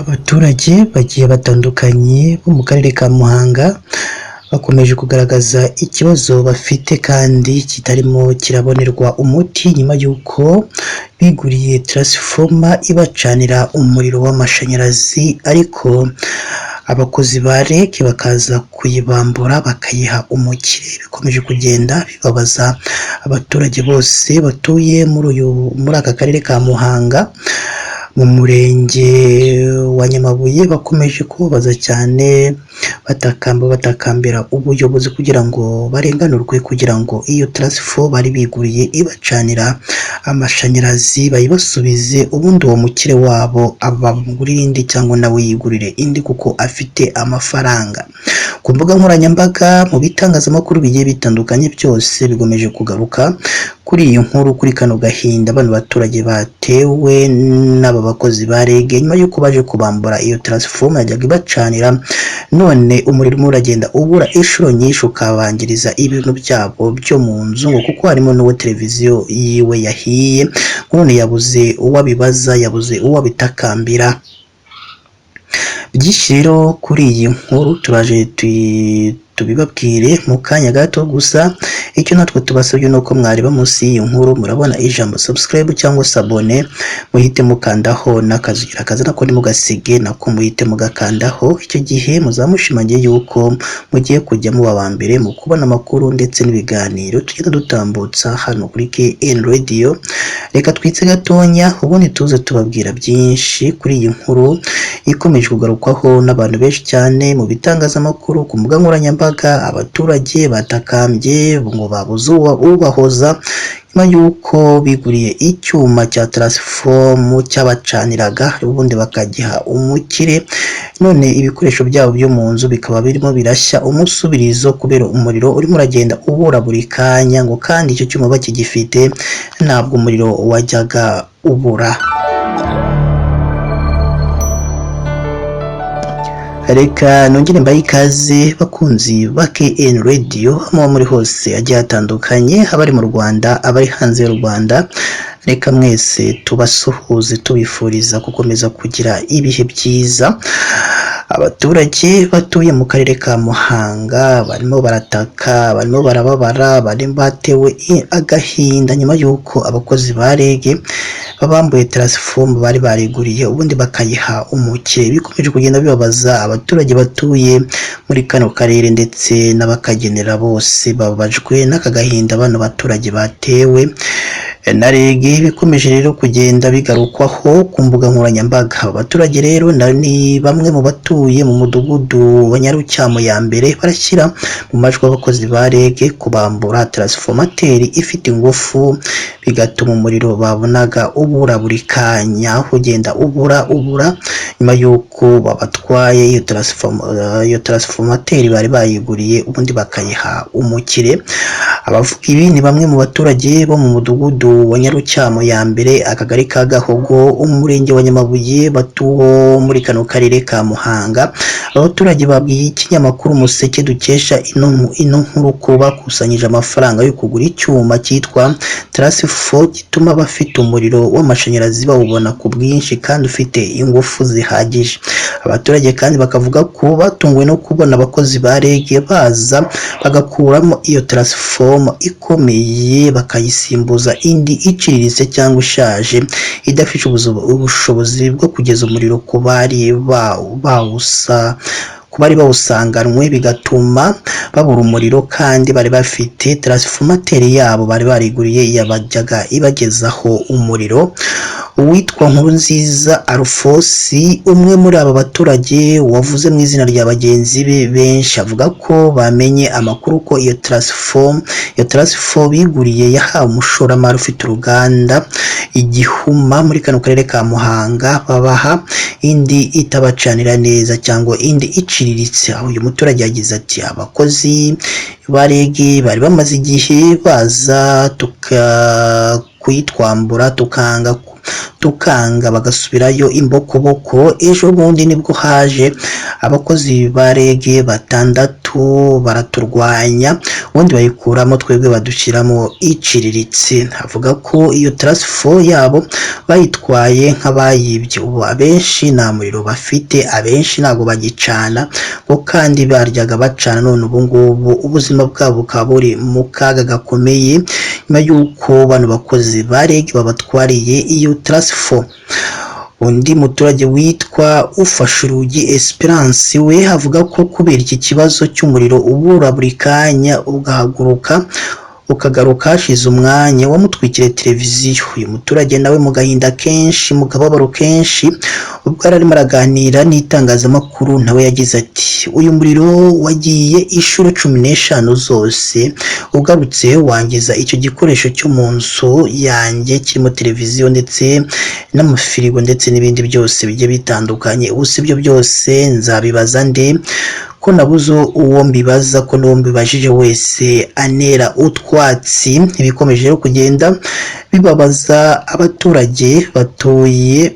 Abaturage bagiye batandukanye bo mu karere ka Muhanga bakomeje kugaragaza ikibazo bafite kandi kitarimo kirabonerwa umuti, nyuma y'uko biguriye taransifoma ibacanira umuriro w'amashanyarazi, ariko abakozi ba REG bakaza kuyibambura bakayiha umukire. Bikomeje kugenda bibabaza abaturage bose batuye muri aka karere ka Muhanga, mu murenge wa Nyamabuye. Bakomeje kubabaza cyane, batakamba, batakambira ubuyobozi kugira ngo barenganurwe, kugira ngo iyo taransifo bari biguriye ibacanira amashanyarazi bayibasubize, ubundi uwo mukire wabo abagurire indi cyangwa nawe yigurire indi kuko afite amafaranga. Ku mbuga nkoranyambaga, mu bitangazamakuru bigiye bitandukanye, byose bigomeje kugaruka kuri iyi nkuru, kuri kano gahinda bano baturage batewe n'aba bakozi ba REG, nyuma y'uko baje kubambura iyo taransifoma yajyaga ibacanira, none umuriro urimo uragenda ubura inshuro nyinshi, ukabangiriza ibintu byabo byo mu nzu, ngo kuko harimo n'uwo televiziyo yiwe yahiye, none yabuze uwo abibaza, yabuze uwo abitakambira. Byinshi rero kuri iyi nkuru turaje tubibabwire mu kanya gato. Gusa icyo natwe tubasabye ni uko mwareba munsi y'iyi nkuru, murabona ijambo subscribe cyangwa s'abonner, muhite mukandaho, n'akazugira kaza nako ntimugasige, nako muhite mugakandaho. Icyo gihe muzamushimangiye yuko mugiye kujya muba aba mbere mu kubona amakuru ndetse n'ibiganiro tugenda dutambutsa hano kuri KN Radio. Reka twitse gatonya, ubundi tuze tubabwira byinshi kuri iyi nkuru ikomeje kugarukwaho n'abantu benshi cyane mu bitangazamakuru, ku mbuga nkoranyambaga. Abaturage batakambye ngo babuze ubahoza nyuma y'uko biguriye icyuma cya taransifomu cyabacaniraga, ubundi bakagiha umukire, none ibikoresho byabo byo mu nzu bikaba birimo birashya umusubirizo kubera umuriro urimo uragenda ubura buri kanya, ngo kandi icyo cyuma bakigifite ntabwo umuriro wajyaga ubura. Reka nongere mbahe ikaze, bakunzi ba KN Radio, aho muri hose agiye hatandukanye, abari mu Rwanda, abari hanze y'u Rwanda. Reka mwese tubasuhuze, tubifuriza gukomeza kugira ibihe byiza. Abaturage batuye mu karere ka Muhanga barimo barataka, barimo barababara, bari batewe agahinda nyuma y'uko abakozi ba REG babambuye taransifomu bari bariguriye, ubundi bakayiha umukire. Bikomeje kugenda bibabaza abaturage batuye muri kano karere ndetse n'abakagenera bose, bababajwe n'aka gahinda bano baturage batewe na REG. Bikomeje rero kugenda bigarukwaho ku mbuga nkoranyambaga. Abaturage rero ni bamwe mu batuye mu mudugudu wa Nyarucyamo ya mbere, barashyira mu majwi abakozi ba REG kubambura taransifomateri ifite ingufu, bigatuma umuriro babonaga ubura buri kanya, ugenda ubura ubura, nyuma y'uko babatwaye iyo taransifomateri bari bayiguriye, ubundi bakayiha umukire. Abavuga ibi ni bamwe mu baturage bo mu mudugudu wa Nyarucyamo ya mbere, akagari ka Gahogo, umurenge wa Nyamabuye, batuwo muri kano karere ka Muhanga. Abaturage babwiye ikinyamakuru Umuseke dukesha ino nkuru ko bakusanyije amafaranga yo kugura icyuma cyitwa taransifo gituma abafite umuriro w'amashanyarazi bawubona ku bwinshi kandi ufite ingufu zihagije. Abaturage kandi bakavuga ko batunguwe no kubona abakozi ba REG baza bagakuramo iyo taransifomu ikomeye, bakayisimbuza indi iciriritse cyangwa ishaje, idafite ubushobozi bwo kugeza umuriro ku bari bawusa ku bari bawusanganwe, bigatuma babura umuriro kandi bari bafite taransifomateri yabo bari bariguriye yabajyaga ibagezaho umuriro. Uwitwa Nkurunziza Arufosi, umwe muri aba baturage wavuze mu izina rya bagenzi be benshi, avuga ko bamenye amakuru ko iyo taransifo biguriye yahawe umushoramari ufite uruganda igihuma muri kano karere ka Muhanga, babaha indi itabacanira neza cyangwa indi iciriritse. Aho uyu muturage yagize ati: "Abakozi ba REG bari bamaze igihe baza tuka kuyitwambura, tukanga bagasubirayo imbokoboko. Ejo bundi nibwo haje abakozi ba REG batandatu baraturwanya, ubundi bayikuramo, twebwe badushyiramo iciriritse. Avuga ko iyo transfo yabo bayitwaye nk'abayibye. Ubu abenshi nta muriro bafite, abenshi ntabwo bagicana ngo kandi baryaga bacana, none ubu ngubu ubuzima bwabo bukaba buri mu kaga gakomeye nyuma y'uko bano bakozi ba REG babatwariye iyo transfo. Undi muturage witwa Ufashurugi Esperance we avuga ko kubera iki kibazo cy'umuriro ubura buri kanya, ugahaguruka ukagaruka hashize umwanya, wamutwikiriye televiziyo. Uyu muturage nawe mu gahinda kenshi, mu kababaro kenshi, ubwo yari arimo araganira n'itangazamakuru, nawe yagize ati: "Uyu muriro wagiye inshuro 15 zose, ugarutse wangiza icyo gikoresho cyo mu nzu yanjye kirimo televiziyo ndetse n'amafirigo ndetse n'ibindi byose bigiye bitandukanye. Ubu si ibyo byose nzabibaza nde, ko nabuze uwo mbibaza, ko n'uwo mbibajije wese anera utwatsi?" Ibikomeje rero kugenda bibabaza abaturage batuye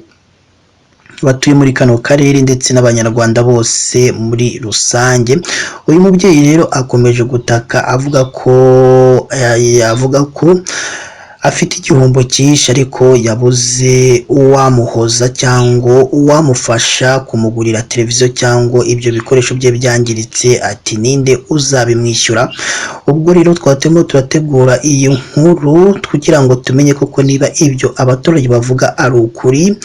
muri kano karere ndetse n'Abanyarwanda bose muri rusange. Uyu mubyeyi rero akomeje gutaka avuga ko afite igihombo cyinshi, ariko yabuze uwamuhoza cyangwa uwamufasha kumugurira televiziyo cyangwa ibyo bikoresho bye byangiritse. Ati: "Ninde uzabimwishyura?" Ubwo rero twaba turimo turategura iyi nkuru kugira ngo tumenye koko niba ibyo abaturage bavuga ari ukuri.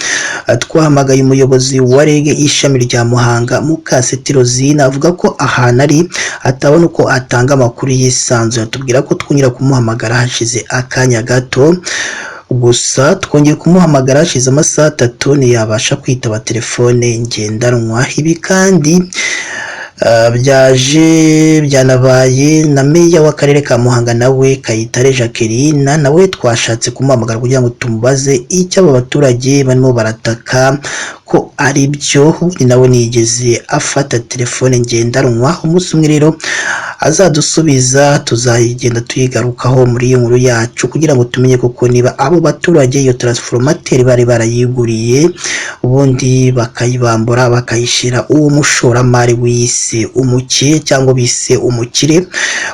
Twahamagaye umuyobozi wa REG ishami rya Muhanga, Mukaseti Rosine, avuga ko ahantu ari atabona uko atanga amakuru yisanzuye, atubwira ko twongera kumuhamagara hashize akanya gato. Gusa twongeye kumuhamagara hashize amasaha 3, ntiyabasha kwitaba telefone ngendanwa. Ibi kandi byaje byanabaye na meya w'akarere ka Muhanga nawe, Kayitare Jacqueline, nawe twashatse kumuhamagara kugira ngo tumubaze icyo aba baturage barimo barataka ko ari byo, ubundi nawe ntiyigeze afata telefone ngendanwa. Umunsi umwe rero azadusubiza, tuzayigenda tuyigarukaho muri iyi nkuru yacu kugira ngo tumenye koko niba abo baturage iyo transformateur bari barayiguriye, ubundi bakayibambura bakayishyira uwo mushoramari wise umukire cyangwa bise umukire.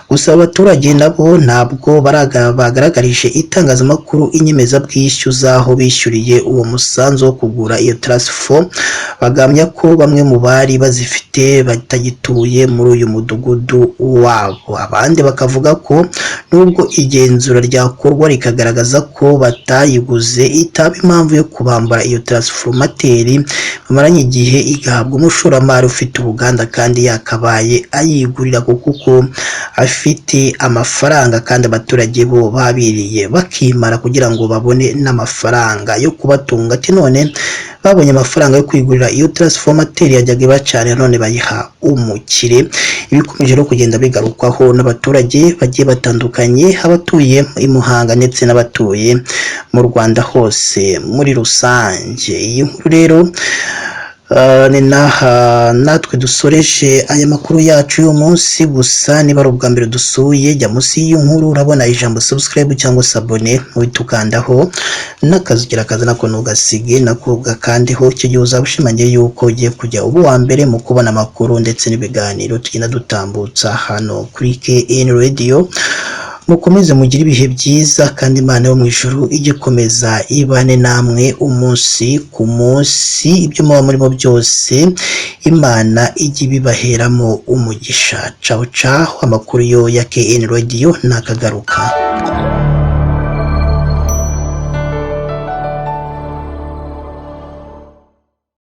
Gusa abaturage nabo ntabwo bagaragarije itangazamakuru inyemezabwishyu z'aho bishyuriye uwo musanzu wo kugura iyo transfo. Bagamya ko bamwe mu bari bazifite batagituye muri uyu mudugudu wabo, abandi bakavuga ko nubwo igenzura ryakorwa rikagaragaza ko batayiguze, itaba impamvu yo kubambura iyo transformateur bamaranye igihe, igahabwa umushoramari ufite uruganda kandi yakabaye ayigurira kuko afite amafaranga, kandi abaturage bo babiriye bakimara kugira ngo babone n'amafaranga yo kubatunga. Ati: "None babonye amafaranga yo kwigurira iyo transformateur yajyaga ibacanira, none bayiha umukire." Ibikomeje rero kugenda bigarukwaho n'abaturage bagiye batandukanye, abatuye i Muhanga ndetse n'abatuye mu Rwanda hose muri rusange. Iyi nkuru rero ni naha natwe dusoreje aya makuru yacu y'uyu munsi. Gusa niba ari ubwa mbere dusuye, jya munsi y'inkuru urabona ijambo subscribe cyangwa se abonner, uhita ukandaho, n'akazugira kaza nako ntugasige, nako gakandeho. Icyo gihe uzaba ushimangiye yuko ugiye kujya uba uwa mbere mu kubona amakuru ndetse n'ibiganiro tugenda dutambutsa hano kuri KN Radio. Mukomeze mugire ibihe byiza, kandi Imana yo mu ijuru ijye ikomeza ibane namwe umunsi ku munsi. Ibyo muba murimo byose, Imana ijye ibibaheramo umugisha. Caho caho, amakuru yo ya KN Radio nakagaruka.